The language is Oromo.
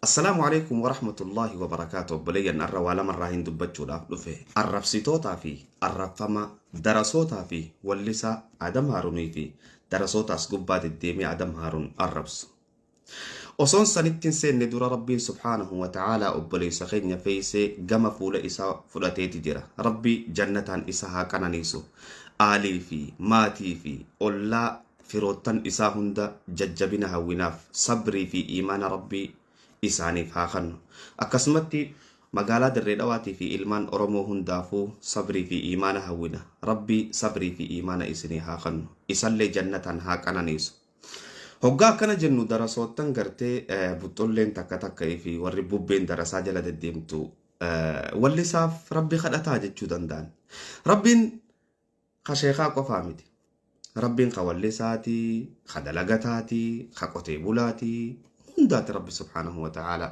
Assalaamu Aleykum Warahmatullaahi Wabarakaatu Obboleeyyan arra waa lamarraa hin dubbachuudhaaf dhufe arrabsitootaa fi arrabfama darasootaa fi wallisaa Adam Haarunii fi darasoota as gubbaa deddeemee Adam Haarun arrabsu. Osoon sanitti hin seenne dura Rabbiin subhaanahu wa ta'aalaa obboleessa keenya feeysee gama fuula isaa fudhateeti jira. Rabbi jannataan isa haa qananiisu. Aalii fi maatii fi ollaa firoottan isaa hunda jajjabina hawwinaaf. Sabrii fi iimaana Rabbi isaaniif haa kannu. Akkasumatti magaalaa Dirree Dhawaatii fi ilmaan Oromoo hundaafuu sabrii fi iimaana hawwina. Rabbi sabrii fi iimaana isinii haa kannu. Isallee jannataan haa qananiisu. Hoggaa akkana jennu darasoottan gartee buxxulleen takka takka fi warri bubbeen darasaa jala deddeemtu wallisaaf Rabbi kadhataa jechuu danda'an. Rabbiin ka sheekaa qofaa miti. Rabbiin ka wallisaati, ka dalagataati, ka qotee bulaati, hundaati Rabbi subhaanahu wa ta'ala.